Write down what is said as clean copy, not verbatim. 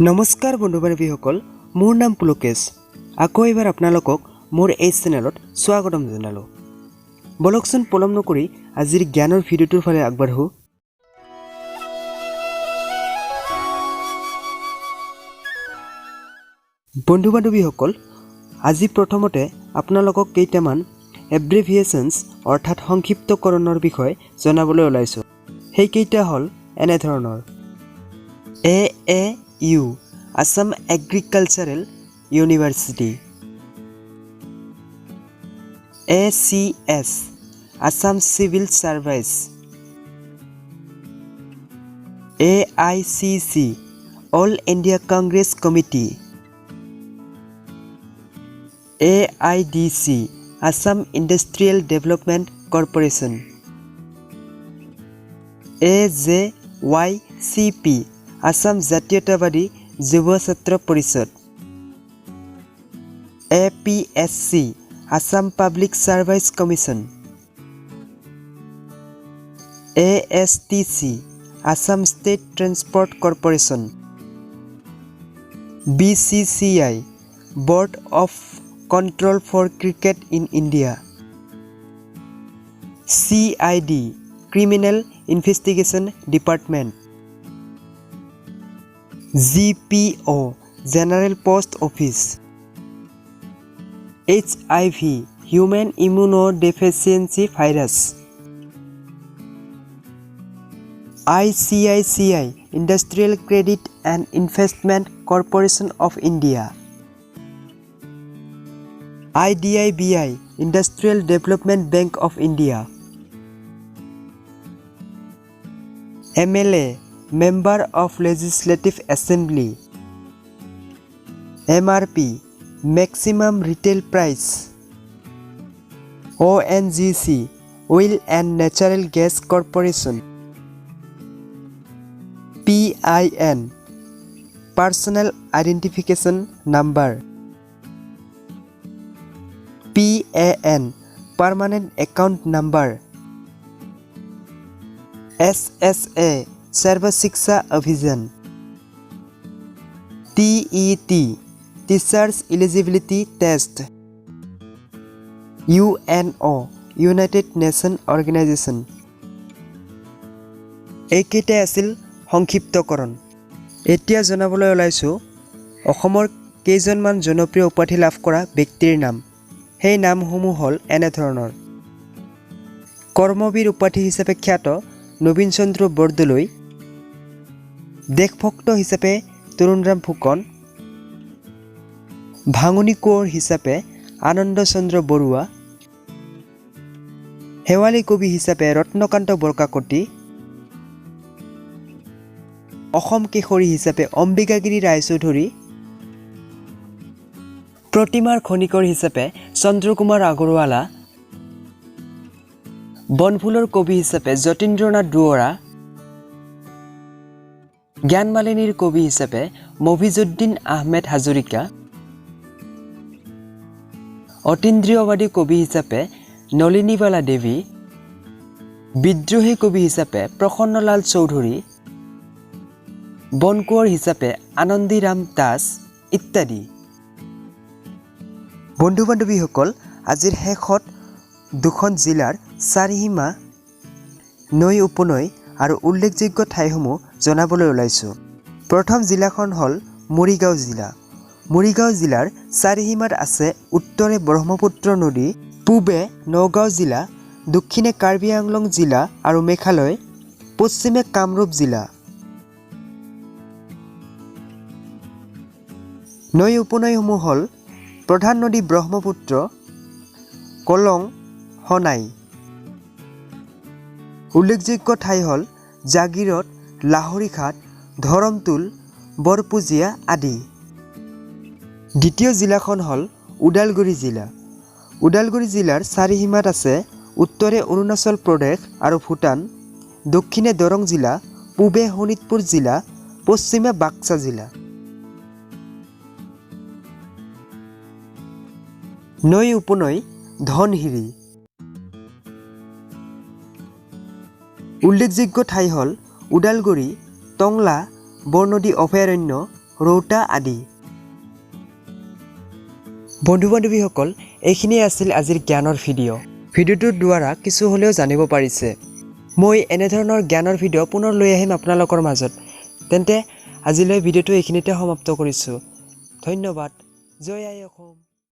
নমস্কাৰ বন্ধু বান্ধৱীসকল, মোৰ নাম পুলকেশ। আকৌ এবাৰ আপোনালোকক মোৰ এই চেনেলত স্বাগতম জনালোঁ। ব'লকচোন, পলম নকৰি আজিৰ জ্ঞানৰ ভিডিঅ'টোৰ ফালে আগবাঢ়োঁ। বন্ধু বান্ধৱীসকল, আজি প্ৰথমতে আপোনালোকক কেইটামান এব্ৰিভিয়েশ্যনছ অৰ্থাৎ সংক্ষিপ্তকৰণৰ বিষয়ে জনাবলৈ ওলাইছোঁ। সেইকেইটা হ'ল এনেধৰণৰ: AAU, Assam Agricultural University; ACS, Assam Civil Service; AICC, All India Congress Committee; AIDC, Assam Industrial Development Corporation; AJYCP, Assam Jatiyatabadi Yuba Chhatra Parishad; APSC, Assam Public Service Commission; ASTC, Assam State Transport Corporation; BCCI, Board of Control for Cricket in India; CID, Criminal Investigation Department; GPO, General Post Office; HIV, Human Immunodeficiency Virus; ICICI, Industrial Credit and Investment Corporation of India; IDBI, Industrial Development Bank of India; MLA, Member of Legislative Assembly; MRP, Maximum Retail Price; ONGC, Oil and Natural Gas Corporation; PIN, Personal Identification Number; PAN, Permanent Account Number; SSA, Sarva Shiksha Abhiyan; TET, Teachers Eligibility Test; UNO, United Nation Organization। এইকেইটাই আছিল সংক্ষিপ্তকৰণ। এতিয়া জনাবলৈ ওলাইছোঁ অসমৰ কেইজনমান জনপ্ৰিয় উপাধি লাভ কৰা ব্যক্তিৰ নাম। সেই নামসমূহ হ'ল এনেধৰণৰ: কৰ্মবীৰ উপাধি হিচাপে খ্যাত নবীন চন্দ্ৰ বৰদলৈ, দেশভক্ত হিচাপে তৰুণৰাম ফুকন, ভাঙনি কোঁৱৰ হিচাপে আনন্দ চন্দ্ৰ বৰুৱা, শেৱালি কবি হিচাপে ৰত্নকান্ত বৰকাকতি, অসম কেশৰী হিচাপে অম্বিকাগিৰি ৰায়চৌধুৰী, প্ৰতিমাৰ খনিকৰ হিচাপে চন্দ্ৰকুমাৰ আগৰৱালা, বনফুলৰ কবি হিচাপে যতীন্দ্ৰনাথ দুৱৰা, জ্ঞানমালিনীৰ কবি হিচাপে মফিজুদ্দিন আহমেদ হাজৰিকা, অতীন্দ্ৰিয়বাদী কবি হিচাপে নলিনীবালা দেৱী, বিদ্ৰোহী কবি হিচাপে প্ৰসন্নলাল চৌধুৰী, বনকোঁৱৰ হিচাপে আনন্দীৰাম দাস ইত্যাদি। বন্ধু বান্ধৱীসকল, আজিৰ শেষত দুখন জিলাৰ চাৰিসীমা, নৈ, উপনৈ আৰু উল্লেখযোগ্য ঠাইসমূহ জনাবলৈ ওলাইছোঁ। প্ৰথম জিলাখন হ'ল মৰিগাঁও জিলা। মৰিগাঁও জিলাৰ চাৰিসীমাত আছে উত্তৰে ব্ৰহ্মপুত্ৰ নদী, পূবে নগাঁও জিলা, দক্ষিণে কাৰ্বি আংলং জিলা আৰু মেঘালয়, পশ্চিমে কামৰূপ জিলা। নৈ উপনৈসমূহ হ'ল প্ৰধান নদী ব্ৰহ্মপুত্ৰ, কলং, সোণাই। উল্লেখযোগ্য ঠাই হ'ল জাগীৰোড, লাহৰীঘাট, ধৰমতুল, বৰপূজীয়া আদি। দ্বিতীয় জিলাখন হ'ল ওদালগুৰি জিলা। ওদালগুৰি জিলাৰ চাৰিসীমাত আছে উত্তৰে অৰুণাচল প্ৰদেশ আৰু ভূটান, দক্ষিণে দৰং জিলা, পূবে শোণিতপুৰ জিলা, পশ্চিমে বাক্সা জিলা। নৈ উপনৈ ধনশিৰি। উল্লেখযোগ্য ঠাই হ'ল ওদালগুৰি, টংলা, বৰনদী অভয়াৰণ্য, ৰৌতা আদি। বন্ধু বান্ধৱীসকল, এইখিনিয়ে আছিল আজিৰ জ্ঞানৰ ভিডিঅ'। ভিডিঅ'টোৰ দ্বাৰা কিছু হ'লেও জানিব পাৰিছে। মই এনেধৰণৰ জ্ঞানৰ ভিডিঅ' পুনৰ লৈ আহিম আপোনালোকৰ মাজত। তেন্তে আজিলৈ ভিডিঅ'টো এইখিনিতে সমাপ্ত কৰিছোঁ। ধন্যবাদ। জয় আই অসম।